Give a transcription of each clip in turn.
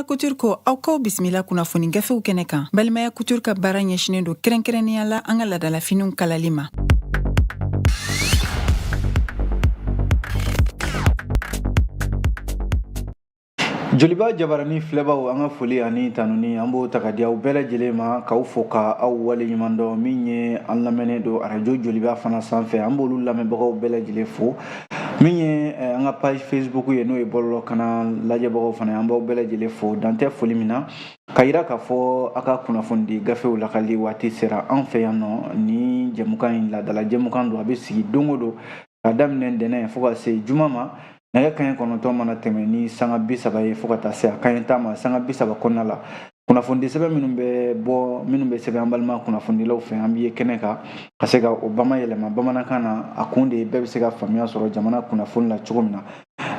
Couture ko aw k'aw bisimila kunnafoni gafew kɛnɛ kan. Balimaya Couture ka baara ɲɛsinen don kɛrɛnkɛrɛnnenya la an ka laadalafiniw kalali ma. Joliba jabarani filɛbaw, an ka foli ani tanuni an b'o ta ka di aw bɛɛ lajɛlen ma, k'aw fo ka aw waleɲuman dɔn. Min ye an lamɛnnen don arajo Joliba fana sanfɛ, an b'olu lamɛnbagaw bɛɛ lajɛlen fo. Min ye an ka page Facebook ye, n'o ye bɔlɔlɔ kana lajɛbagaw fana, an b'aw bɛɛ lajɛlen fo, dan tɛ foli min na, ka yira k'a fɔ a ka kunnafonidi gafew lakali waati sera an fɛ yan nɔ. Ni jɛmukan in laadala jɛmukan don, a bɛ sigi don o don ka daminɛ ntɛnɛn fo ka se juma ma, nɛgɛ kaɲɛ 9 mana tɛmɛ ni sanga 30 ye fo ka taa se a kaɲɛ 10 ma. Sanga 30 kɔnɔna la, kunnafonidi sɛbɛn minnu bɛ bɔ, minnu bɛ sɛbɛn an balima kunnafonidilaw fɛ, an bɛ ye kɛnɛ kan ka se ka o bamayɛlɛma bamanankan na. A kun de ye bɛɛ bɛ se ka faamuya sɔrɔ jamana kunnafoni la cogo min na.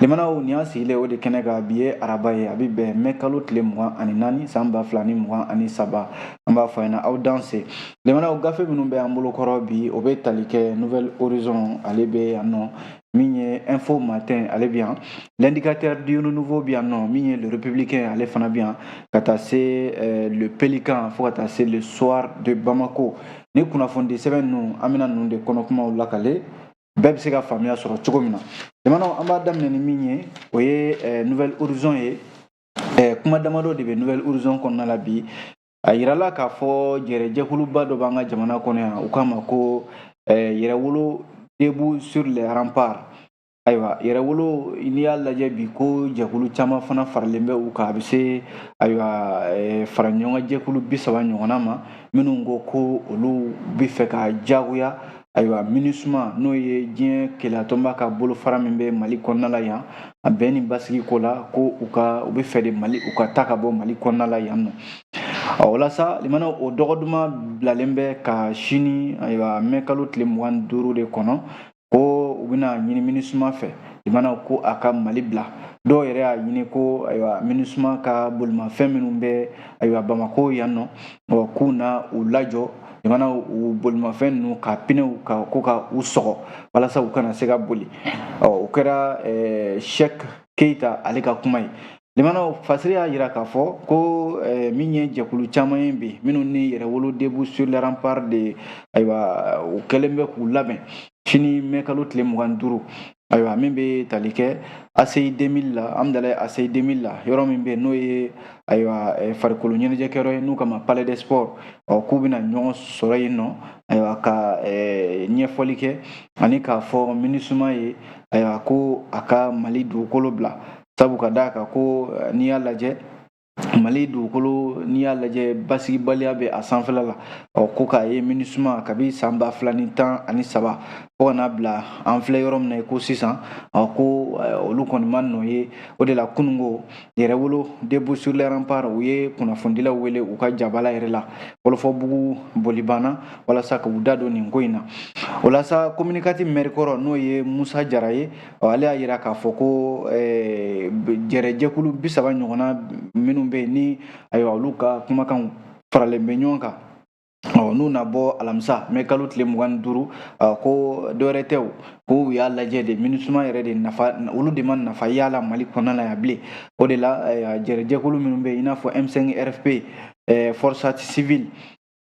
Limanaw, nin y'an sigilen o de kɛnɛ kan. Bi ye araba ye, a bɛ bɛn mɛ kalo tile 24 san 2023. An b'a fɔ a ɲɛna aw danse. Limanaw, gafe minnu bɛ an bolo kɔrɔ bi, o bɛ tali kɛ Nouvel Horizon, ale bɛ yan nɔ. Min ye Info Matin, ale bɛ yan. L'Indicateur du Renouveau bɛ yan nɔ. Min ye Le Républicain, ale fana bɛ yan, ka taa se Le Pélican, fo ka taa se Le Soir de Bamako. Ni kunnafonidi sɛbɛn ninnu, an bɛna ninnu de kɔnɔkumaw lakale, bɛɛ bɛ se ka faamuya sɔrɔ cogo min na. Jamanaw, an b'a daminɛ ni min ye, o ye Nouvel Horizon ye. Kuma damadɔ de bɛ Nouvel Horizon kɔnɔna la bi. A yirala k'a fɔ jɛrɛjɛkuluba dɔ b'an ka jamana kɔnɔ yan, u k'a ma ko Yɛrɛwolo debout sur les remparts. Ayiwa, Yɛrɛwolo, n'i y'a lajɛ bi, ko jɛkulu caman fana faralen bɛ u kan, a bɛ se ayiwa fara ɲɔgɔn jɛkulu 30 ɲɔgɔnna ma, minnu ko ko olu bɛ fɛ ka jagoya ayiwa MINUSMA, n'o ye diɲɛ kelenyatɔnba ka bolofara min bɛ Mali kɔnɔna la yan, a bɛn ni basigi ko la, ko u ka u bɛ fɛ de Mali u ka taa ka bɔ Mali kɔnɔna la yan nɔ. Ɔ, o la sa, limana, o dɔgɔduma bilalen bɛ ka sini, ayiwa, mɛ kalo tile 25 de kɔnɔ, ko u bɛna ɲini MINUSMA fɛ, limana, ko a ka Mali bila. Dɔw yɛrɛ y'a ɲini ko ayiwa MINUSMA ka bolimafɛn minnu bɛ ayiwa Bamako yan nɔ, ɔ, k'u na u lajɔ, limana, u bolimafɛn ninnu ka pinɛw ka ko ka u sɔgɔ walasa u kana se ka boli. Ɔ, o kɛra Cheikh Keita ale ka kuma ye. Limanaw, fasiri y'a jira k'a fɔ ko min ye jɛkulu caman ye bi, minnu ni Yɛrɛwolo debout sur les remparts de, ayiwa, u kɛlen bɛ k'u labɛn sini mɛ kalo tile 25, ayiwa, min bɛ tali kɛ ACI 2000 la, Amudalayi ACI 2000 la, yɔrɔ min bɛ yen n'o ye ayiwa farikolo ɲɛnajɛkɛyɔrɔ ye, n'u kama Palais des Sports. Ɔ, k'u bɛna ɲɔgɔn sɔrɔ yen nɔ, ayiwa, ka ɲɛfɔli kɛ ani k'a fɔ MINUSMA ye, ayiwa, ko a ka Mali dugukolo bila, sabu ka d'a kan ko n'i y'a lajɛ Mali dugukolo, n'i y'a lajɛ basigibaliya bɛ a sanfɛla la. Ɔ, ko k'a ye MINUSMA kabi san 2013 fo ka n'a bila an filɛ yɔrɔ min na ko sisan, ɔ, ko olu kɔni ma nɔ ye. O de la kununko Yɛrɛwolo debout sur les remparts, u ye kunnafonidilaw wele u ka jabala yɛrɛ la Wɔlɔfɔbugu Bolibanna, walasa k'u da don nin ko in na. O la sa, communiqué maire kɔrɔ, n'o ye Musa Jara ye, ale y'a yira k'a fɔ ko jɛrɛjɛkulu 30 ɲɔgɔnna minnu bɛ yen ni ayiwa olu ka kumakanw faralen bɛ ɲɔgɔn kan, ɔ, n'u na bɔ alamisa mɛ kalo tile 25, ko dɔwɛrɛ tɛ, o ko u y'a lajɛ de MINUSMA yɛrɛ de nafa, olu de ma nafa y'a la Mali kɔnɔna la yan bilen. O de la jɛrɛjɛkulu minnu bɛ yen, i n'a fɔ M5 RFP, Force civile,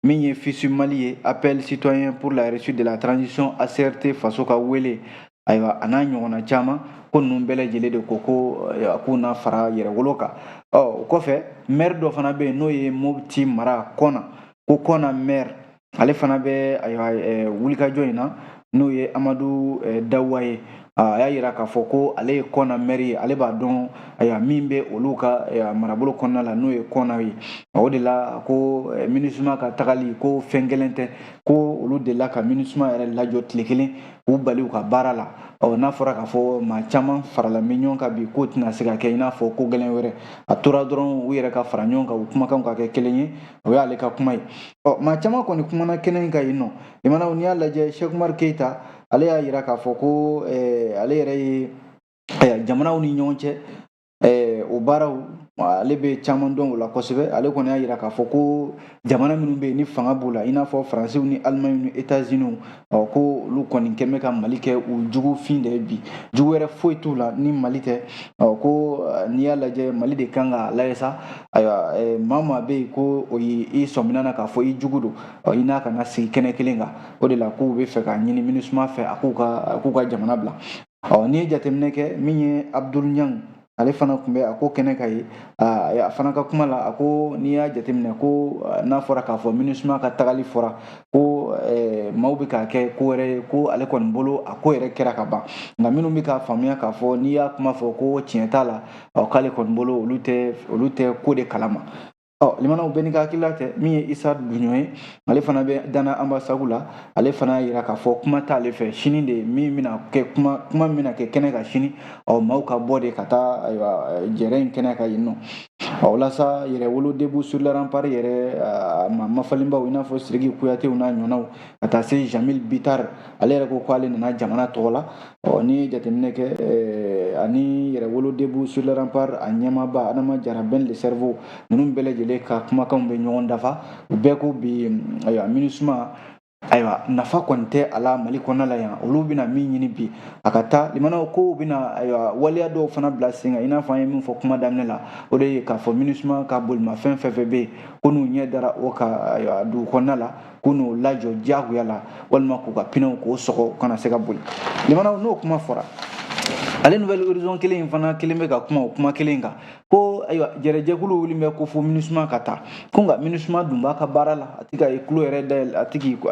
min ye FISU Mali ye, Appel citoyen pour la réussite de la transition, ACRT Faso ka wele, ayiwa, a n'a ɲɔgɔnna caman, ko ninnu bɛɛ lajɛlen de ko ko k'u na fara Yɛrɛwolo kan. Ɔ, o kɔfɛ, maire dɔ fana bɛ yen, n'o ye Mopti mara Kɔna, ko Kɔna maire, ale fana bɛ ayiwa wulikajɔ in na, n'o ye Amadu Dawa ye. A y'a yira k'a fɔ ko ale ye Kɔna maire ye, ale b'a dɔn ayiwa min bɛ olu ka marabolo kɔnɔna la, n'o ye Kɔna ye. O de la ko MINUSMA ka tagali ko fɛn gɛlɛn tɛ, ko olu delila ka MINUSMA yɛrɛ lajɔ tile kelen k'u bali u ka baara la. Ɔ, n'a fɔra k'a fɔ maa caman farala bɛ ɲɔgɔn kan bi, k'o tɛna se ka kɛ i n'a fɔ ko gɛlɛn wɛrɛ, a tora dɔrɔn u yɛrɛ ka fara ɲɔgɔn kan, u kumakanw ka kɛ kelen ye. O y'ale ka kuma ye. Ɔ, maa caman kɔni kumana kɛnɛ in kan yen nɔ. Limanaw, n'i y'a lajɛ, Cheikh Umar Keita, ale y'a yira k'a fɔ ko ale yɛrɛ ye jamanaw ni ɲɔgɔn cɛ o baaraw Ale bɛ caman dɔn o la kosɛbɛ. Ale kɔni y'a yira k'a fɔ ko jamana minnu bɛ yen ni fanga b'u la, i n'a fɔ Faransiw ni Alimaɲi ni États-Unis, ɔ ko olu kɔni kɛn bɛ ka Mali kɛ u jugu fin de ye bi, jugu wɛrɛ foyi t'u la ni Mali tɛ. Ɔ ko n'i y'a lajɛ, Mali de kan k'a lajɛ sa. Ayiwa, maa maa bɛ yen ko o y'i sɔmina na k'a fɔ i jugu don, ɔ i n'a kana sigi kɛnɛ kelen kan. O de la k'u bɛ fɛ k'a ɲini MINUSMA fɛ a k'u ka jamana bila. Ɔ n'i ye jateminɛ kɛ, min ye Abdul Ɲang, ale fana tun bɛ a ko kɛnɛ ka ye. A fana ka kuma la, a ko n'i y'a jateminɛ ko n'a fɔra k'a fɔ MINUSMA ka tagali fɔra ko maaw bɛ k'a kɛ ko wɛrɛ ye, ko ale kɔni bolo a ko yɛrɛ kɛra ka ban, nka minnu bɛ k'a faamuya k'a fɔ n'i y'a kuma fɔ ko tiɲɛ t'a la, ɔ k'ale kɔni bolo olu tɛ ko de kalama. Ɔ limanaw, bɛɛ n'i ka hakilila tɛ. Min ye Isa Duɲɔ ye, ale fana bɛ Dana ambassade la. Ale fana y'a yira k'a fɔ kuma t'ale fɛ sini de, min bɛna kɛ kuma min bɛna kɛ kɛnɛ kan sini, ɔ maaw ka bɔ de ka taa, ayiwa, jɛrɛ in kɛnɛ kan yen nɔ. Ɔ walasa Yɛrɛwolo Debout sur les Remparts yɛrɛ ma mafalenbaw, i n'a fɔ Sidiki Kuyatew n'a ɲɔgɔnnaw, ka taa se Jamil Bitar, ale yɛrɛ ko k'ale nana jamana tɔgɔ la. Ɔ n'i ye jateminɛ kɛ, ani Yɛrɛwolo Debout sur les Remparts a ɲɛmaaba Adama Jara Ben le Cerveau, ninnu bɛɛ lajɛlen ka kumakanw bɛ ɲɔgɔn dafa. U bɛɛ ko bi, ayiwa, MINUSMA, ayiwa, nafa kɔni tɛ a la Mali kɔnɔna la yan. Olu bɛna min ɲini bi, a ka taa. Limanaw, kow bɛna, ayiwa, waleya dɔw fana bila sen kan, i n'a fɔ an ye min fɔ kuma daminɛ la, o de ye k'a fɔ MINUSMA ka bolimafɛn fɛn fɛn bɛ yen ko n'u ɲɛ dara o kan, ayiwa, dugu kɔnɔna la, ko n'o lajɔ diyagoya la, walima k'u ka pinɛw k'o sɔgɔ, u kana se ka boli. Limanaw, n'o kuma fɔra, ale Nouvel Horizon kelen in fana kelen bɛ ka kuma o kuma kelen kan ko ayiwa, jɛrɛjɛkulu wuli bɛ ko fo MINUSMA ka taa, ko nka MINUSMA dun b'a ka baara la, a ti ka tulo yɛrɛ dayɛlɛ,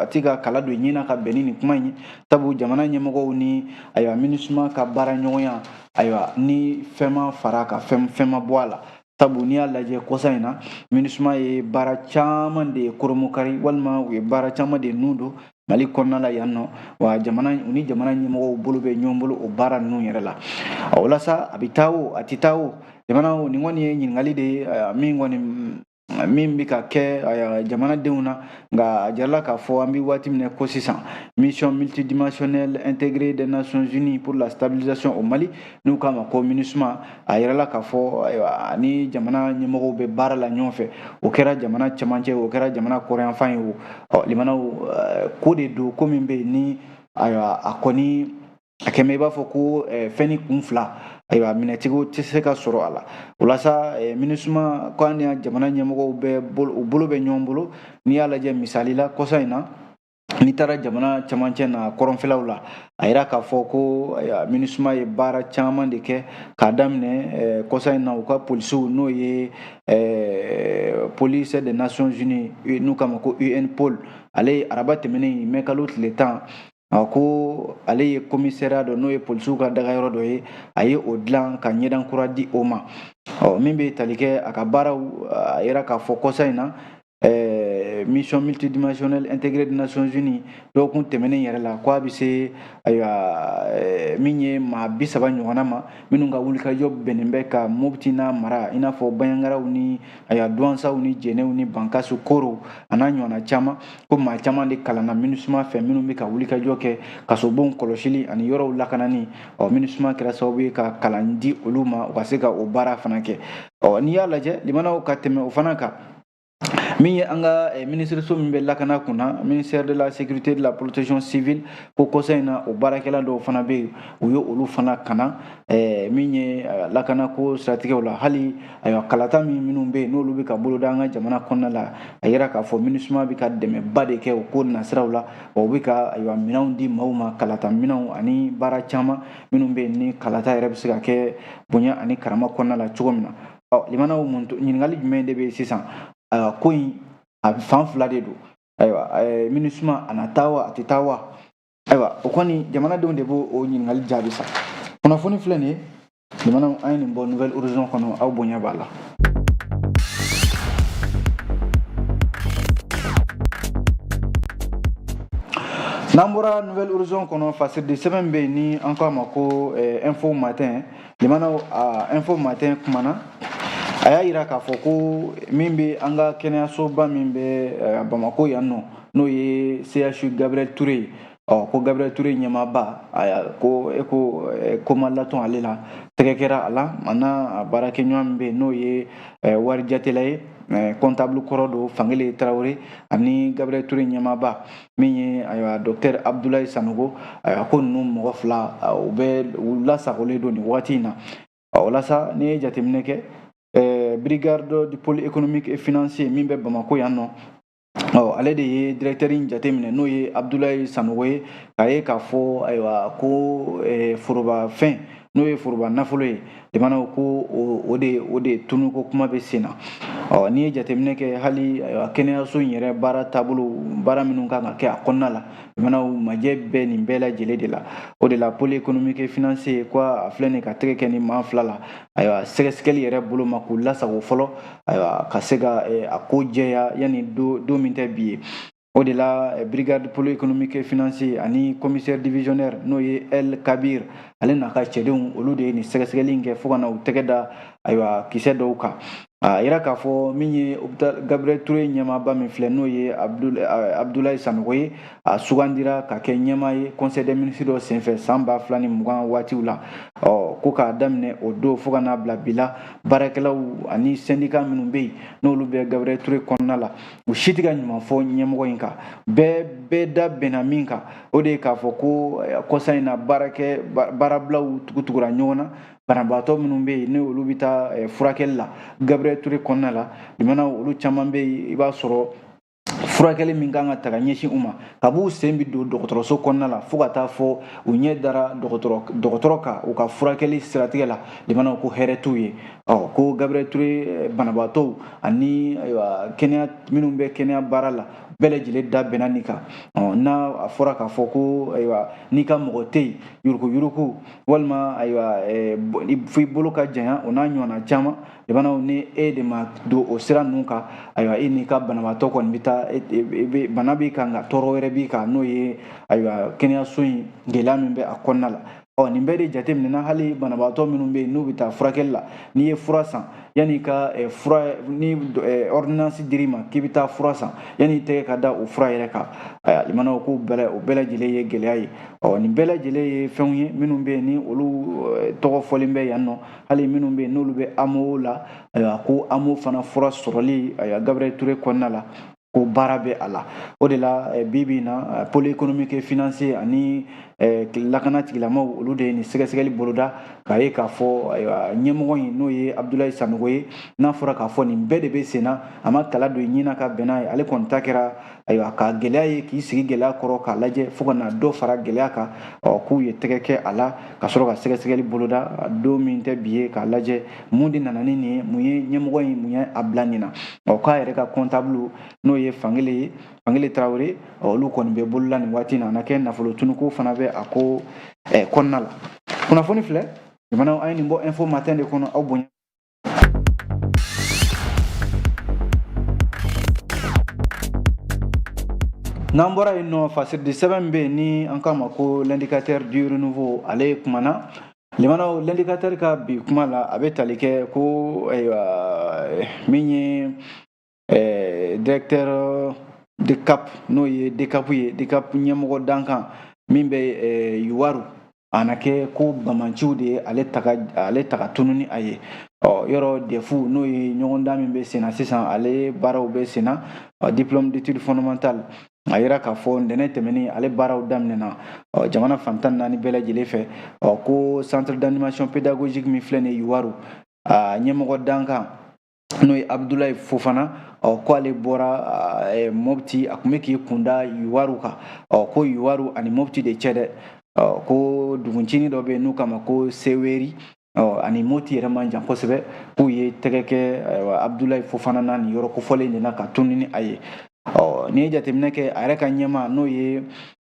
a ti ka kala don ɲin na ka bɛn ni nin kuma in ye, sabu jamana ɲɛmɔgɔw ni, ayiwa, MINUSMA ka baara ɲɔgɔnya, ayiwa, ni fɛn ma fara ka fɛn ma bɔ a la. Sabu n'i y'a lajɛ, kɔsa in na, MINUSMA ye baara caman de ye koromokari, walima u ye baara caman de nun don Mali kɔnɔna la yan nɔ. Wa jamana u ni jamana ɲɛmɔgɔw bolo bɛ ɲɔgɔn bolo o baara ninnu yɛrɛ la. O la sa, a bɛ taa o, a tɛ taa o, jamana, nin kɔni ye ɲininkali de ye min kɔni min bɛ ka kɛ jamanadenw na. Nka a jirala k'a fɔ an bɛ waati min na ko sisan, Mission multidimensionnelle intégrée des Nations Unies pour la stabilisation au Mali, n'u k'a ma ko MINUSMA, a yirala k'a fɔ, ayiwa, ani jamana ɲɛmɔgɔw bɛ baara la ɲɔgɔn fɛ. O kɛra jamana cɛmancɛ, o kɛra jamana kɔrɔnyanfan ye o. Ɔ limanaw, ko de don, ko min bɛ yen ni, ayiwa, a kɔni a kɛmɛ i b'a fɔ ko fɛn ni kun fila, ayiwa, minɛtigiw tɛ se ka sɔrɔ a la. O la sa, MINUSMA ko an ni jamana ɲɛmɔgɔw bɛ u bolo bɛ ɲɔgɔn bolo. N'i y'a lajɛ, misali la, kɔsa in na, n'i taara jamana camancɛ na, kɔrɔnfɛlaw la, a yira k'a fɔ ko, ayiwa, MINUSMA ye baara caman de kɛ k'a daminɛ kɔsa in na. U ka polisiw, n'o ye Police des Nations Unies, n'u k'a ma ko UNPOL, ale ye araba tɛmɛnen mɛ kalo tile 10, a ko ale ye commissariat dɔ, n'o ye polisiw ka dagayɔrɔ dɔ ye, a ye o dilan ka ɲɛdan kura di o ma. Ɔ min bɛ tali kɛ a ka baaraw, a yira k'a fɔ kɔsa in na, Mission multidimensionnelle intégrée des Nations Unies, dɔgɔkun tɛmɛnen yɛrɛ la, ko a bɛ se, ayiwa, min ye maa 30 ɲɔgɔnna ma, minnu ka wulikajɔ bɛnnen bɛ ka Mopti n'a mara, i n'a fɔ Banjagaraw ni, ayiwa, Duwansaw ni Jɛnɛw ni Bankasu Koro a n'a ɲɔgɔnna caman, ko maa caman de kalanna MINUSMA fɛ, minnu bɛ ka wulikajɔ kɛ kasobonw kɔlɔsili ani yɔrɔw lakanani. Ɔ MINUSMA kɛra sababu ye ka kalan di olu ma, u ka se ka o baara fana kɛ. Ɔ n'i y'a lajɛ, limanaw, ka tɛmɛ o fana kan, min ye an ka minisiriso min bɛ lakana kunna, ministère de la Sécurité, de la Protection civile, ko kɔsa in na, o baarakɛla dɔw fana bɛ yen, u ye olu fana kana min ye lakanako siratigɛw la. Hali, ayiwa, kalata min minnu bɛ yen, n'olu bɛ ka boloda an ka jamana kɔnɔna la, a yira k'a fɔ MINUSMA bɛ ka dɛmɛba de kɛ o ko nasiraw la. Wa u bɛ ka, ayiwa, minɛnw di maaw ma, kalata minɛnw ani baara caman minnu bɛ yen ni kalata yɛrɛ bɛ se ka kɛ bonya ani karama kɔnɔna la cogo min na. Ɔ limanaw, mun ɲininkali jumɛn de bɛ yen sisan? Ayiwa, ko in a fan fila de don. Ayiwa, MINUSMA, a na taa wa, a tɛ taa wa? Ayiwa, o kɔni, jamanadenw de b'o o ɲininkali jaabi sa. Kunnafoni filɛ nin ye, jamanaw, an ye nin bɔ Nouvel Horizon kɔnɔ, aw bonya b'a la. N'an bɔra Nouvel Horizon kɔnɔ, fasiridi sɛbɛn bɛ yen ni an ko a ma ko Info Matin. Limanaw, Info Matin kumana, a y'a yira k'a fɔ ko min bɛ an ka kɛnɛyasoba min bɛ Bamako yan nɔ, n'o ye CHU Gabriel Touré ye. Ɔ, ko Gabriel Touré ɲɛmaaba, aya, ko e ko ko ma latɔn ale la, tɛgɛ kɛra a la. A n'a baarakɛɲɔgɔn min bɛ yen, n'o ye warijatela ye, comptable kɔrɔ don, Fangele Tarawele, ani Gabriel Touré ɲɛmaaba min ye, ayiwa, docteur Abdoulaye Sanogo. Ayiwa, ko ninnu mɔgɔ fila, u bɛ u lasagolen don nin waati in na. Ɔ, o la sa, n'i ye jateminɛ kɛ, brigade du pôle économique et financier min bɛ Bamako yan nɔ, ɔ, ale de ye directeur in jateminɛ, n'o ye Abdoulaye Sanogo ye, k'a ye k'a fɔ, ayiwa, ko forobafɛn, n'o ye foroba nafolo ye, jamanaw ko o de tunuko kuma bɛ sen na. Ɔ, n'i ye jateminɛ kɛ hali, ayiwa, kɛnɛyaso in yɛrɛ baara taabolo, baara minnu kan ka kɛ a kɔnɔna la, jamanaw majɛ bɛ nin bɛɛ lajɛlen de la. O de la, pôle économique et financier ko a filɛ nin ka tɛgɛ kɛ ni maa fila la, ayiwa, sɛgɛsɛgɛli yɛrɛ bolo ma, k'u lasago fɔlɔ, ayiwa, ka se ka a ko jɛya yanni don min tɛ bi ye. O de la, brigade pôle économique et financier ani commissaire divisionnaire, n'o ye El Kabir, ale n'a ka cɛdenw, olu de ye nin sɛgɛsɛgɛli in kɛ fo ka na u tɛgɛ da, ayiwa, kisɛ dɔw kan. A yira k'a fɔ min ye hôpital Gabriel Touré ɲɛmaaba min filɛ, n'o ye Abdoulaye Sanogo ye, a sugandira ka kɛ ɲɛmaa ye conseil des ministres dɔ senfɛ san 2020 waatiw la. Ɔ, ko k'a daminɛ o don fo ka n'a bila bi la, baarakɛlaw ani syndicat minnu bɛ yen, n'olu bɛ Gabriel Touré kɔnɔna la, u si tɛ ka ɲuman fɔ ɲɛmɔgɔ in kan. Bɛɛ da bɛnna min kan, o de ye k'a fɔ ko kɔsa in na, baarakɛ baarabilaw tugutugura ɲɔgɔn na. Banabaatɔ minnu bɛ yen, ni olu bɛ taa furakɛli la Gabriel Touré kɔnɔna la, limanaw, olu caman bɛ yen, i b'a sɔrɔ furakɛli min kan ka ta ka ɲɛsin u ma, ka b'u sen bi don dɔgɔtɔrɔso kɔnɔna la fo ka taa fɔ u ɲɛ dara dɔgɔtɔrɔ kan u ka furakɛli siratigɛ la, limanaw, ko hɛrɛ t'u ye. Ɔ, ko Gabriel Touré banabaatɔw ani, ayiwa, kɛnɛya minnu bɛ kɛnɛya baara la, bɛɛ lajɛlen da bɛnna nin kan. Ɔ, n'a a fɔra k'a fɔ ko, ayiwa, n'i ka mɔgɔ tɛ yen, yuruguyurugu walima, ayiwa, fo i bolo ka janya, o n'a ɲɔgɔnna caman, limanaw, ni e de ma don o sira ninnu kan, ayiwa, e n'i ka banabaatɔ kɔni bɛ taa, bana b'i kan, nka tɔɔrɔ wɛrɛ b'i kan, n'o ye, ayiwa, kɛnɛyaso in gɛlɛya min bɛ a kɔnɔna la. Ɔ, nin bɛɛ de jateminɛna. Hali banabaatɔ minnu bɛ yen, n'u bɛ taa furakɛli la, n'i ye fura san, yanni ka fura ni ordonnance dir'i ma k'i bɛ taa fura san, yanni i tɛgɛ ka da o fura yɛrɛ kan, ayiwa, limanaw, k'o bɛɛ o bɛɛ lajɛlen ye gɛlɛya ye. Ɔ, nin bɛɛ lajɛlen ye fɛnw ye minnu bɛ yen, ni olu tɔgɔ fɔlen bɛ yan nɔ. Hali minnu bɛ yen, n'olu bɛ AMO la, ayiwa, ko AMO fana fura sɔrɔli, ayiwa, Gabriel Touré kɔnɔna la, ko baara bɛ a la. O de la, bi bi in na, pôle économique et financier ani lakana tigilamaw, olu de ye nin sɛgɛsɛgɛli boloda k'a ye k'a fɔ, ayiwa, ɲɛmɔgɔ in, n'o ye Abdoulaye Sanogo ye, n'a fɔra k'a fɔ nin bɛɛ de bɛ sen na, a ma kala don ɲin na ka bɛn n'a ye. Ale kɔni ta kɛra, ayiwa, ka gɛlɛya ye, k'i sigi gɛlɛya kɔrɔ k'a lajɛ fo ka na dɔ fara gɛlɛya kan. Ɔ, k'u ye tɛgɛ kɛ a la ka sɔrɔ ka sɛgɛsɛgɛli boloda don min tɛ bi ye, k'a lajɛ mun de nana ni nin ye, mun ye ɲɛmɔgɔ in, mun ye a bila nin na. Ɔ, k'a yɛrɛ ka comptable, n'o ye Fangele ye, Fangele Tarawele, olu kɔni bɛ bolola nin waati in na. A na kɛ nafolo tunuko fana bɛ a ko kɔnɔna la. Kunnafoni filɛ, jamanaw, an ye nin bɔ Info Matin de kɔnɔ, aw bonya. N'an bɔra yen nɔ, fasiridi sɛbɛn bɛ yen ni an k'a ma ko L'Indicateur du Renouveau, ale kumana. Limanaw, L'Indicateur ka bi kuma la, a bɛ tali kɛ ko, ayiwa, min ye directeur DCAP, n'o ye DCAP ye, DCAP ɲɛmɔgɔ dankan min bɛ Youwarou, a na kɛ ko bamanciw de ye ale taga tunu ni a ye. Ɔ, yɔrɔ DEF, n'o ye ɲɔgɔndan min bɛ sen na sisan, ale baaraw bɛ sen na, diplôme d'études fondamentales, a yira k'a fɔ ntɛnɛn tɛmɛnen, ale baaraw daminɛna jamana fan 14 bɛɛ lajɛlen fɛ. Ɔ, ko centre d'animation pédagogique min filɛ nin ye Youwarou, a ɲɛmɔgɔ dankan, n'o ye Abdoulaye Fofana, ɔ, ko ale bɔra Mopti, a tun bɛ k'i kunda Youwarou kan. Ɔ, ko Youwarou ani Mopti de cɛ dɛ. Ɔ, ko duguncinin dɔ bɛ yen n'u k'a ma ko Seweri, ɔ, ani Mopti yɛrɛ man jan kosɛbɛ, k'u ye tɛgɛ kɛ, ayiwa, Abdoulaye Fofana na nin yɔrɔ kofɔlen de na ka tunu ni a ye. Ɔ, n'i ye jateminɛ kɛ, a yɛrɛ ka ɲɛma, n'o ye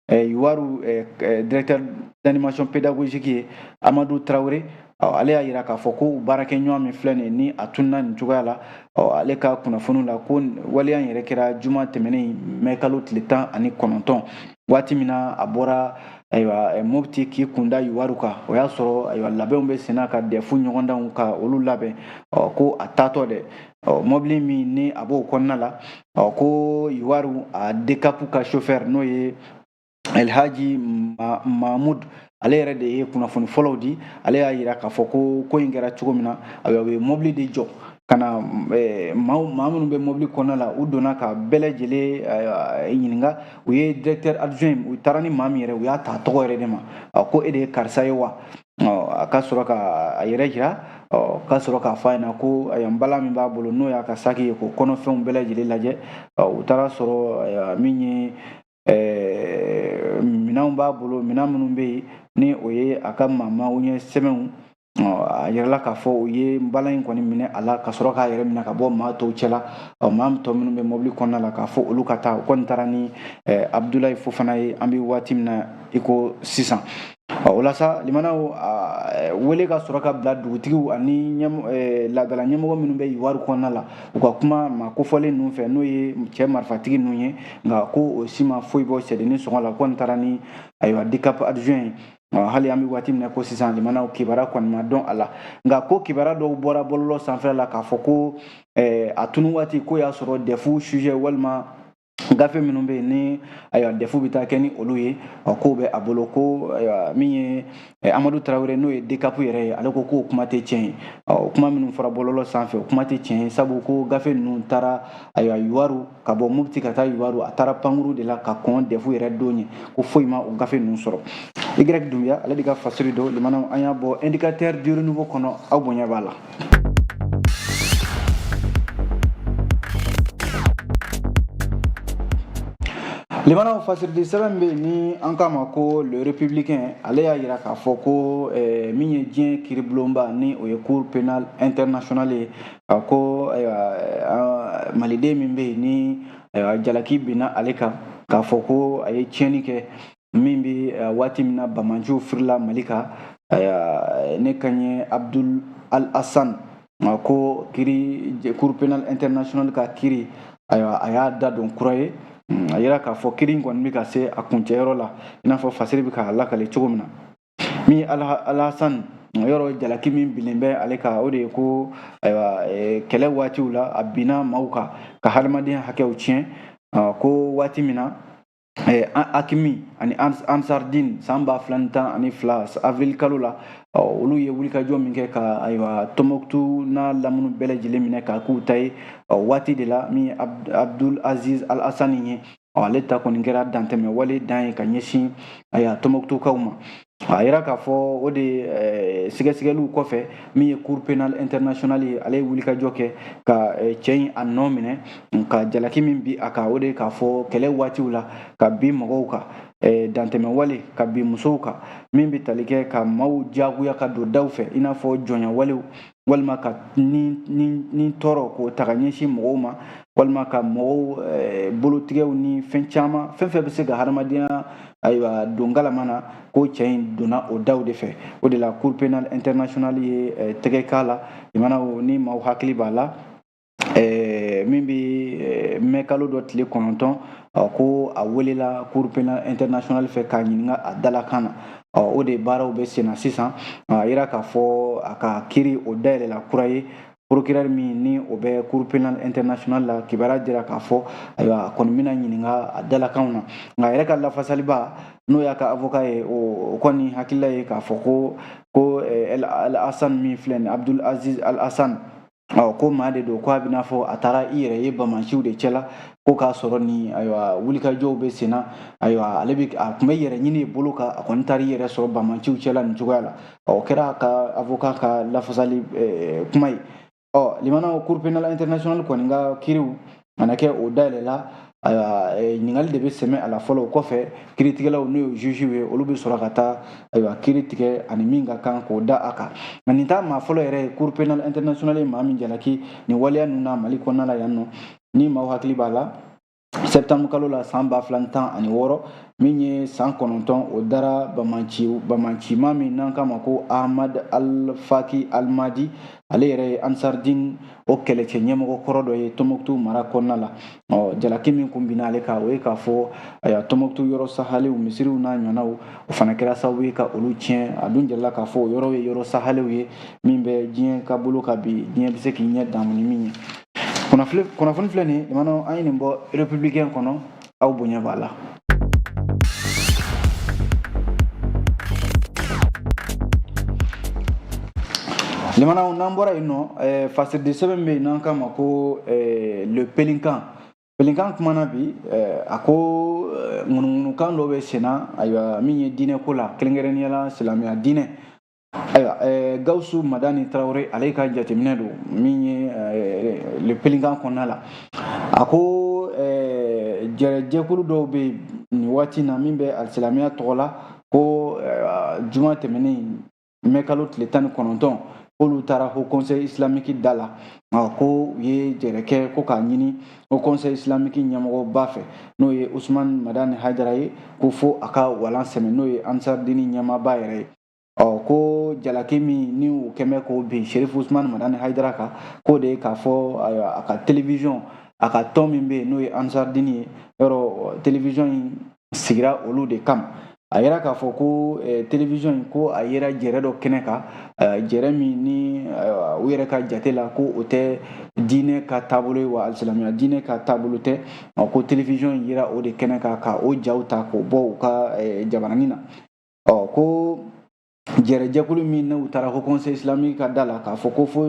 Youwarou directeur d'animation pédagogique ye, Amadou Traoré, ale y'a yira k'a fɔ ko baarakɛɲɔgɔn min filɛ nin ye, ni a tununa nin cogoya la, ɔ, ale ka kunnafoniw la, ko waleya in yɛrɛ kɛra juma tɛmɛnen, mɛ kalo tile 19, waati min na a bɔra, ayiwa, Mopti k'i kunda Youwarou kan. O y'a sɔrɔ, ayiwa, labɛnw bɛ senna ka DEF ɲɔgɔndanw ka olu labɛn. Ɔ, ko a taatɔ dɛ, ɔ, mɔbili min ni a b'o kɔnɔna la, ɔ, ko Youwarou a DCAP ka chauffeur, n'o ye Elhaji Mahmud, ale yɛrɛ de ye kunnafoni fɔlɔw di. Ale y'a yira k'a fɔ ko ko in kɛra cogo min na, ayiwa, u ye mobili de jɔ ka na maa minnu bɛ mobili kɔnɔna la, u donna ka bɛɛ lajɛlen ɲininka. U ye directeur adjoint, u taara ni maa min yɛrɛ, u y'a ta tɔgɔ yɛrɛ de ma ko e de ye karisa ye wa? A ka sɔrɔ ka a yɛrɛ jira, ka sɔrɔ k'a fɔ a ɲɛna ko ayiwa, nbalan min b'a bolo, n'o y'a ka saki ye, k'o kɔnɔfɛnw bɛɛ lajɛlen lajɛ. U taara sɔrɔ min ye minɛnw b'a bolo, minɛn minnu bɛ yen ni o ye a ka maamaw ɲɛ sɛbɛnw. A yirala k'a fɔ u ye nbalan in kɔni minɛ a la, ka sɔrɔ k'a yɛrɛ minɛ ka bɔ maa tɔw cɛla, maa tɔ minnu bɛ mobili kɔnɔna la, k'a fɔ olu ka taa. U kɔni taara ni Abudulayi Fofana ye an bɛ waati min na i ko sisan. O la sa, limanaw, wele ka sɔrɔ ka bila dugutigiw ani laadala ɲɛmɔgɔ minnu bɛ Yiwaru kɔnɔna la, u ka kuma maa kofɔlen ninnu fɛ, n'o ye cɛ marifatigi ninnu ye. Nka ko o si ma foyi bɔ sɛdennin sɔngɔ la. U kɔni taara ni ayiwa DCAP adjoint ye. Hali an bɛ waati min na ko sisan, limanaw, kibaruya kɔni ma dɔn a la. Nka ko kibaruya dɔw bɔra bɔlɔlɔ sanfɛla la k'a fɔ ko a tunu waati ko y'a sɔrɔ DEF sujet walima gafe minnu bɛ yen ni ayiwa DEF bɛ taa kɛ ni olu ye, k'o bɛ a bolo. Ko ayiwa, min ye Amadu Tarawele, n'o ye DCAP yɛrɛ ye, ale ko k'o kuma tɛ tiɲɛ ye. O kuma minnu fɔra bɔlɔlɔ sanfɛ, o kuma tɛ tiɲɛ ye, sabu ko gafe ninnu taara ayiwa Yiwaru, ka bɔ Mopti ka taa Yiwaru, a taara pankuru de la ka kɔn DEF yɛrɛ don ɲɛ, ko foyi ma o gafe ninnu sɔrɔ. Y Dunbiya, ale de ka fasiri don. Limanaw, an y'a bɔ Indicateur du Renouveau kɔnɔ, aw bonya b'a la. Limanaw, fasiridi sɛbɛn bɛ yen ni an k'a ma ko Le Républicain, ale y'a yira k'a fɔ ko min ye diɲɛ kiiribulonba ni o ye Cour pénale internationale ye, a ko ayiwa, maliden min bɛ yen ni ayiwa jalaki binna ale kan k'a fɔ ko a ye tiɲɛni kɛ min bɛ waati min na bamanciw firila Mali kan, ne kan ye Abdul Al Hassan, ko kiri Cour pénale internationale ka kiri, ayiwa, a y'a da don kura ye. A yira k'a fɔ kiri in kɔni bɛ ka se a kuncɛyɔrɔ la, i n'a fɔ fasiri bɛ k'a lakale cogo min na. Min ye Alhasan yɔrɔ, jalaki min binnen bɛ ale kan, o de ye ko ayiwa kɛlɛ waatiw la, a binna maaw kan ka hadamadenya hakɛw tiɲɛ, ko waati min na AQMI ani Ansardine, san 2012 avril kalo la, olu ye wulikajɔ min kɛ ka ayiwa Tɔnbɔkutu n'a lamunu bɛɛ lajɛlen minɛ k'a k'u ta ye, waati de la min ye Abdul Aziz Al Hasani ye, ale ta kɔni kɛra dantɛmɛ wale dan ye ka ɲɛsin ayiwa Tɔnbɔkutukaw ma. A yira k'a fɔ o de sɛgɛsɛgɛliw kɔfɛ, min ye Cour pénale internationale ye, ale ye wulikajɔ kɛ ka cɛ in a nɔ minɛ, ka jalaki min bi a kan, o de ye k'a fɔ kɛlɛ waatiw la, ka bin mɔgɔw kan, dantɛmɛ wale, ka bin musow kan, min bɛ tali kɛ ka maaw jagoya ka don daw fɛ, i n'a fɔ jɔnya walew, walima ka ni tɔɔrɔ k'o ta ka ɲɛsin mɔgɔw ma, walima ka mɔgɔw bolotigɛw ni fɛn caman, fɛn fɛn bɛ se ka hadamadenya ayiwa don galama na, ko cɛ in donna o daw de fɛ. O de la Cour pénale internationale ye tɛgɛ k'a la. Limanaw, ni maaw hakili b'a la, min bɛ mɛ kalo dɔ tile 9, ko a welela Cour pénale internationale fɛ k'a ɲininka a dalakan na. O de baaraw bɛ sen na sisan. A yira k'a fɔ a ka kiri o dayɛlɛla kura ye. Procureur min ni o bɛ Cour pénale internationale la, kibaruya dira k'a fɔ ayiwa a kɔni bɛna ɲininka a dalakanw na. Nka a yɛrɛ ka lafasaliba, n'o y'a ka avocat ye, o kɔni hakilila ye k'a fɔ ko Al Hassan min filɛ nin, Abdul Aziz Al Hassan, ɔ ko maa de don ko a bɛna fɔ a taara i yɛrɛ ye bamanciw de cɛla, ko k'a sɔrɔ ni ayiwa wulikajɔw bɛ sen na, ayiwa ale bɛ a tun bɛ yɛrɛ ɲini bolo kan, a kɔni taara i yɛrɛ sɔrɔ bamanciw cɛla nin cogoya la. O kɛra a ka avocat ka lafasali kuma ye. Ɔ limanaw, Cour pénale internationale kɔni ka kiriw mana kɛ, o dayɛlɛla, ayiwa ɲininkali de bɛ sɛmɛ a la fɔlɔ. O kɔfɛ, kiiritigɛlaw, n'o ye juge ye, olu bɛ sɔrɔ ka taa ayiwa kiiri tigɛ ani min ka kan k'o da a kan. Nka nin t'a maa fɔlɔ yɛrɛ ye Cour pénale internationale ye maa min jalaki nin waleya ninnu na Mali kɔnɔna la yan nɔ. Ni maaw hakili b'a la, septembre kalo la san 2016, min ye san 9, o dara bamancima min n'an k'a ma ko Ahmad Al-Faki Al-Madi, ale yɛrɛ ye Ansardine o kɛlɛcɛ ɲɛmɔgɔ kɔrɔ dɔ ye Tɔnbɔkutu mara kɔnɔna la. Ɔ jalaki min kun binna ale kan, o ye k'a fɔ ayiwa Tɔnbɔkutu yɔrɔ sahalew, misiriw n'a ɲɔgɔnnaw, o fana kɛra sababu ye ka olu tiɲɛ. A dun jirala k'a fɔ o yɔrɔ ye yɔrɔ sahalew ye min bɛ diɲɛ ka bolo kan bi, diɲɛ bɛ se k'i ɲɛ damu ni min ye. Kunnafoni filɛ nin ye, an ye nin bɔ Républicain kɔnɔ, aw bonya b'a la. Limanaw, n'an bɔra yen nɔ, fasiridi sɛbɛn bɛ yen n'an k'a ma ko Le Pélican. Pélican kumana bi, a ko ŋunuŋunukan dɔ bɛ senna, ayiwa, min ye diinɛ ko la, kɛrɛnkɛrɛnnenya la silamɛya diinɛ. Ayiwa, Gawusu Madani Tarawele, ale ka jateminɛ don min ye Le Pélican kɔnɔna la. A ko jɛrɛjɛkulu dɔw bɛ yen nin waati na min bɛ alisilamɛya tɔgɔ la, ko juma tɛmɛnen mɛ kalo tile 19, k'olu taara Haut Conseil islamique da la, ko u ye jɛrɛ kɛ ko k'a ɲini Haut Conseil islamique ɲɛmɔgɔba fɛ, n'o ye Usumani Madani Hayidara ye, ko fo a ka walan sɛmɛ, n'o ye Ansardini ɲɛmaaba yɛrɛ ye. Ɔ, ko jalaki min ni u kɛn bɛ k'o bin Sherifu Usumani Madani Hayidara kan, k'o de ye k'a fɔ a ka télévision, a ka tɔn min bɛ yen n'o ye Ansardini ye, yɔrɔ télévision in sigira olu de kama. A yira k'a fɔ ko télévision in, ko a yera jɛrɛ dɔ kɛnɛ kan, jɛrɛ min ni u yɛrɛ ka jate la ko o tɛ diinɛ ka taabolo ye, wa alisilamɛya diinɛ ka taabolo tɛ. Ko télévision in yera o de kɛnɛ kan ka o jaw ta k'o bɔ u ka jabaranin na. Ɔ, ko jɛrɛjɛkulu min n'u taara Haut Conseil islamique ka da la k'a fɔ ko fo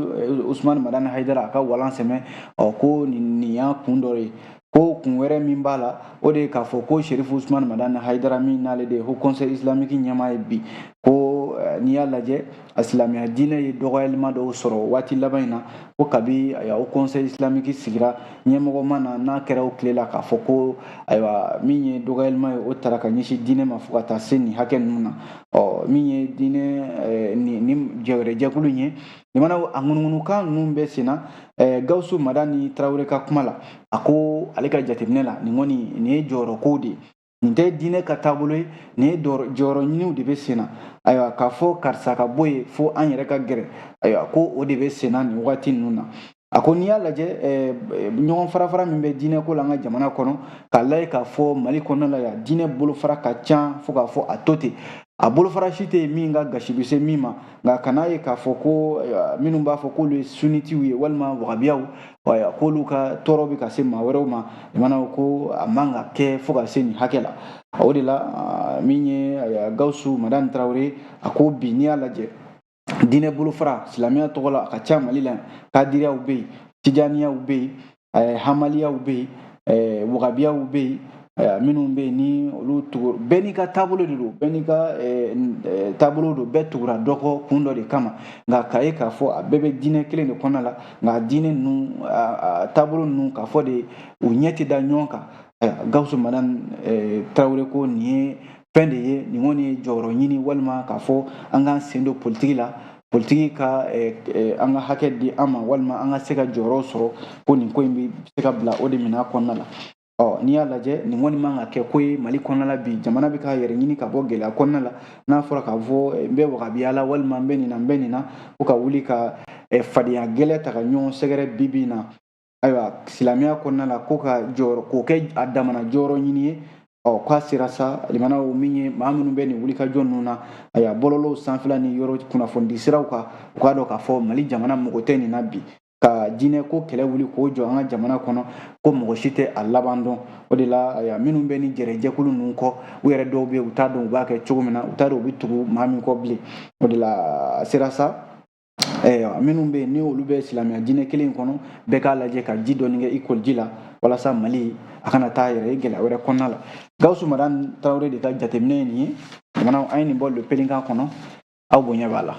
Usumani Madani Hayidara a ka walan sɛmɛ, ɔ, ko nin y'a kun dɔ ye. Ko kun wɛrɛ min b'a la, o de ye k'a fɔ ko Sherifu Usumani Madani Hayidara min n'ale de ye Haut Conseil islamique ɲɛmaa ye bi, ko n'i y'a lajɛ, a silamɛya diinɛ ye dɔgɔyalima dɔw sɔrɔ waati laban in na, ko kabi ayiwa Haut Conseil islamique sigira, ɲɛmɔgɔ ma na n'a kɛra o tile la k'a fɔ ko ayiwa min ye dɔgɔyalima ye, o tara ka ɲɛsin diinɛ ma fo ka taa se nin hakɛ ninnu na. Ɔ, min ye diinɛ nin jɛwɛrɛjɛkulu in ye, limana a ŋunuŋunukan ninnu bɛ sen na. Gawusu Madani Tarawele ka kuma la, a ko ale ka jateminɛ la, nin kɔni nin ye jɔyɔrɔkow de ye, nin tɛ diinɛ ka taabolo ye, nin ye jɔyɔrɔ ɲiniw de bɛ sen na. Ayiwa, k'a fɔ karisa ka bɔ yen fo an yɛrɛ ka gɛrɛ, ayiwa, ko o de bɛ sen na nin waati ninnu na. A ko n'i y'a lajɛ, ɲɔgɔn farafara min bɛ diinɛ ko la an ka jamana kɔnɔ, k'a lajɛ k'a fɔ Mali kɔnɔna la yan, diinɛ bolofara ka ca fo k'a fɔ a to ten, a bolofara si tɛ yen min ka gasi bɛ se min ma. Nka kan'a ye k'a fɔ ko minnu b'a fɔ k'olu ye sunnitiw ye walima wagabiyaw, k'olu ka tɔɔrɔ bɛ ka se maa wɛrɛw ma, limanaw, ko a man ka kɛ fo ka se nin hakɛ la. O de la, min ye Gawusu Madani Tarawele, a ko bi n'i y'a lajɛ, diinɛ bolofara silamɛya tɔgɔ la a ka ca Mali la. Kadiriyaw bɛ yen, tijaniyaw bɛ yen, hamaliyaw bɛ yen, wagabiyaw bɛ yen, minnu bɛ yen ni olu tugu, bɛɛ n'i ka taabolo de don, bɛɛ n'i ka taabolo don, bɛɛ tugura dɔ kɔ kun dɔ de kama. Nka k'a ye k'a fɔ a bɛɛ bɛ diinɛ kelen de kɔnɔna la, nka diinɛ ninnu taabolo ninnu, k'a fɔ de u ɲɛ tɛ da ɲɔgɔn kan. Gawusu Madani Tarawele ko nin ye fɛn de ye, nin kɔni ye jɔyɔrɔ ɲini walima k'a fɔ an k'an sen don politiki la, politiki ka an ka hakɛ di an ma walima an ka se ka jɔyɔrɔ sɔrɔ, ko nin ko in bɛ se ka bila o de minɛn kɔnɔna la. Ɔ, n'i y'a lajɛ, nin kɔni man ka kɛ ko ye Mali kɔnɔna la bi. Jamana bɛ k'a yɛrɛ ɲini ka bɔ gɛlɛya kɔnɔna la, n'a fɔra k'a fɔ n bɛ wagabiya la walima n bɛ nin na, n bɛ nin na, ko ka wuli ka fadenya gɛlɛn ta ka ɲɔgɔn sɛgɛrɛ bi bi in na, ayiwa, silamɛya kɔnɔna la, ko ka jɔyɔrɔ k'o kɛ a damana jɔyɔrɔ ɲini ye. Ɔ, k'a sera sa, limanaw, min ye maa minnu bɛ nin wulikajɔ ninnu na, ayiwa, bɔlɔlɔw sanfɛla ni yɔrɔ kunnafonidi siraw kan, u k'a dɔn k'a fɔ Mali jamana mago tɛ nin na bi. Ka diinɛ ko kɛlɛ wuli k'o jɔ an ka jamana kɔnɔ, ko mɔgɔ si tɛ a laban dɔn. O de la, ayiwa, minnu bɛ ni jɛrɛjɛkulu ninnu kɔ, u yɛrɛ dɔw bɛ yen, u t'a dɔn u b'a kɛ cogo min na, u t'a dɔn u bɛ tugu maa min kɔ bilen. O de la, a sera sa, minnu bɛ yen ni olu bɛ silamɛya diinɛ kelen in kɔnɔ, bɛɛ k'a lajɛ ka ji dɔɔni kɛ i koliji la walasa Mali a kana taa yɛrɛ ye gɛlɛya wɛrɛ kɔnɔna la. Gawusu Madani Tarawele de ka jateminɛ ye nin ye. Jamana, an ye nin bɔ Le Pélican kɔnɔ, aw bonya b'a la.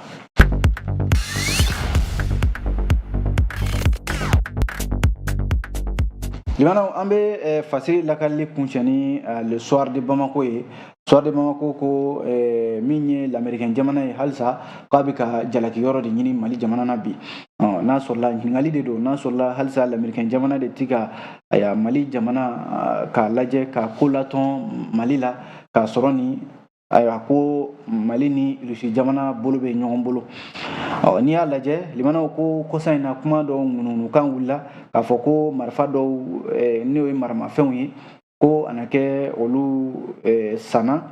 Limanaw, an bɛ fasiri lakalili kuncɛ ni Le Soir de Bamako ye. Soir de Bamako ko min ye lamɛrikɛn jamana ye, halisa k'a bɛ ka jalaki yɔrɔ de ɲini Mali jamana na bi. N'a sɔrɔla ɲininkali de don, n'a sɔrɔla halisa lamɛrikɛn jamana de ti ka aya Mali jamana k'a lajɛ ka ko latɔn Mali la, k'a sɔrɔ ni ayiwa ko Mali ni Rusi jamana bolo bɛ ɲɔgɔn bolo. Ɔ, n'i y'a lajɛ, limanaw, ko kɔsa in na kuma dɔw ŋunuŋunukan wulila k'a fɔ ko marifa dɔw, n'o ye maramafɛnw ye, ko a na kɛ olu sanna.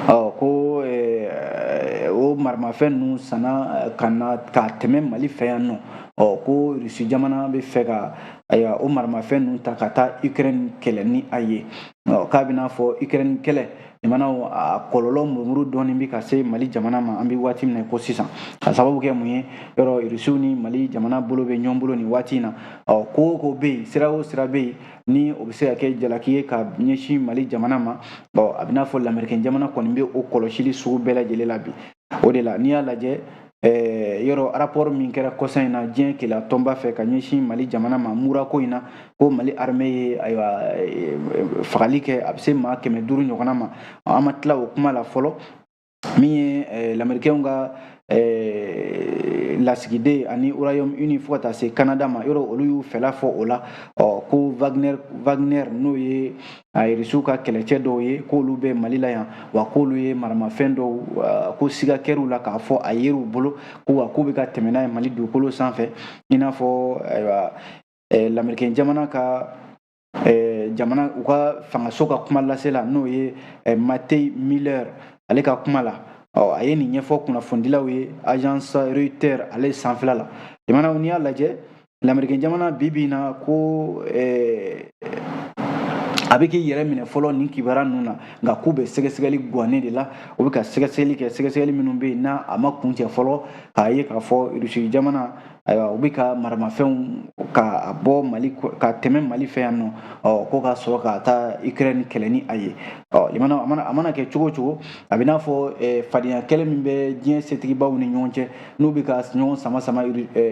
Ɔ, ko o maramafɛn ninnu sanna ka na ka tɛmɛ Mali fɛ yan nɔ. Ɔ, ko Rusi jamana bɛ fɛ ka, ayiwa, o maramafɛn ninnu ta ka taa Ukraine kɛlɛ ni a ye. Ɔ, k'a bɛna fɔ Ukraine kɛlɛ jamanaw, a kɔlɔlɔ murumuru dɔɔni bɛ ka se Mali jamana ma an bɛ waati min na ko sisan, ka sababu kɛ mun ye? Yɔrɔ Rusiw ni Mali jamana bolo bɛ ɲɔgɔn bolo nin waati in na. Ɔ, ko o ko bɛ yen, sira o sira bɛ yen ni o bɛ se ka kɛ jalaki ye ka ɲɛsin Mali jamana ma, ɔ, a bɛ n'a fɔ lamɛrikɛn jamana kɔni bɛ o kɔlɔsili sugu bɛɛ lajɛlen la bi. O de la, n'i y'a lajɛ, yɔrɔ rapport min kɛra kɔsa in na diɲɛ keleya tɔnba fɛ ka ɲɛsin Mali jamana ma Mura ko in na, ko Mali armée ye, ayiwa, fagali kɛ, a bɛ se maa 500 ɲɔgɔnna ma. An ma tila o kuma la fɔlɔ. Min ye lamɛrikɛnw ka lasigiden ani Royaume-Uni fo ka taa se Canada ma, yɔrɔ olu y'u fɛla fɔ o la. Ɔ, ko Wagner, n'o ye Irisiw ka kɛlɛcɛ dɔw ye, k'olu bɛ Mali la yan, wa k'olu ye maramafɛn dɔw ko siga kɛr'u la k'a fɔ a yer'u bolo, ko wa k'u bɛ ka tɛmɛ n'a ye Mali dugukolo sanfɛ. I n'a fɔ, ayiwa, lamɛrikɛn jamana ka jamana u ka fangaso ka kuma lasela, n'o ye Matthew Miller, ale ka kuma la, ɔ, a ye nin ɲɛfɔ kunnafonidilaw ye agence Reuters ale sanfɛla la. Jamanaw, n'i y'a lajɛ, lamɛrikɛn jamana bi bi in na, ko a bɛ k'i yɛrɛ minɛ fɔlɔ nin kibaruya ninnu na, nka k'u bɛ sɛgɛsɛgɛli gannen de la. U bɛ ka sɛgɛsɛgɛli kɛ, sɛgɛsɛgɛli minnu bɛ yen n'a a ma kuncɛ fɔlɔ, k'a ye k'a fɔ Rusi jamana, ayiwa, u bɛ ka maramafɛnw ka bɔ Mali, ka tɛmɛ Mali fɛ yan nɔ, ɔ, ko ka sɔrɔ ka taa Ukraine kɛlɛ ni a ye. Ɔ, limana, a mana kɛ cogo o cogo, a bɛ n'a fɔ fadenya kɛlɛ min bɛ diɲɛ setigibaw ni ɲɔgɔn cɛ, n'u bɛ ka ɲɔgɔn sama sama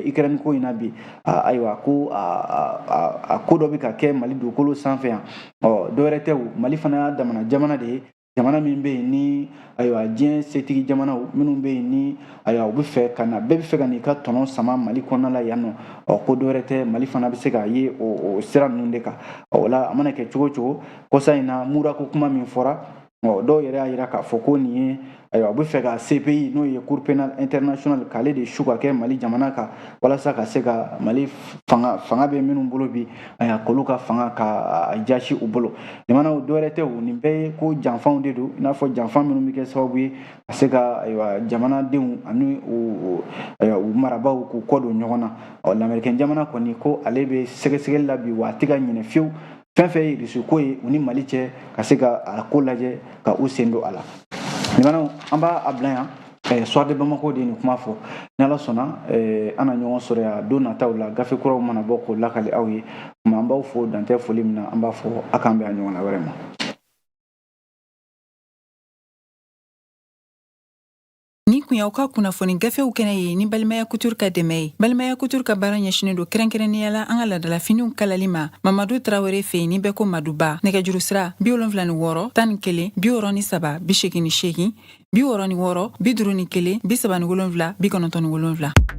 Ukraine ko in na bi, ayiwa, ko a ko dɔ bɛ ka kɛ Mali dugukolo sanfɛ yan. Ɔ, dɔwɛrɛ tɛ, o Mali fana y'a damana jamana de ye, jamana min bɛ yen ni, ayiwa, diɲɛ setigi jamanaw minnu bɛ yen ni, ayiwa, u bɛ fɛ ka na, bɛɛ bɛ fɛ ka n'i ka tɔnɔ sama Mali kɔnɔna la yan nɔ. Ɔ, ko dɔwɛrɛ tɛ, Mali fana bɛ se ka ye o sira ninnu de kan. Ɔ, o la, a mana kɛ cogo o cogo, kɔsa in na Mura ko kuma min fɔra, ɔ, dɔw yɛrɛ y'a jira k'a fɔ ko nin ye, ayiwa, u bɛ fɛ ka CPI, n'o ye Cour pénale internationale, k'ale de su ka kɛ Mali jamana kan, walasa ka se ka Mali fanga bɛ minnu bolo bi, ayiwa, k'olu ka fanga ka jasi u bolo. Jamanaw, dɔwɛrɛ tɛ, o nin bɛɛ ye ko janfanw de don, i n'a fɔ janfa minnu bɛ kɛ sababu ye ka se ka, ayiwa, jamanadenw ani u, ayiwa, u marabaaw k'u kɔ don ɲɔgɔn na. Ɔ, lamɛrikɛn jamana kɔni ko ale bɛ sɛgɛsɛgɛli la bi, wa a tɛ ka ɲinɛ fiyewu fɛn fɛn ye Irisi ko ye u ni Mali cɛ, ka se ka a ko lajɛ ka u sen don a la. Limanaw, an b'a a bila yan. Soir de Bamako de ye nin kuma fɔ. Ni Ala sɔnna, an na ɲɔgɔn sɔrɔ yan don nataw la, gafe kuraw mana bɔ k'o lakali aw ye. Tuma an b'aw fo dantɛ foli min na, an b'a fɔ a k'an bɛn a ɲɔgɔnna wɛrɛ ma. Nin kun y'aw ka kunnafoni gafew kɛnɛ ye ni Balimaya Couture ka dɛmɛ ye. Balimaya Couture ka baara ɲɛsinen don kɛrɛnkɛrɛnnenya la an ka ladalafiniw kalali ma Mamadu Tarawele fɛ yen, ni bɛɛ ko Maduba. Nɛgɛjuru sira: 76 11 63 88, 66 51 37 97.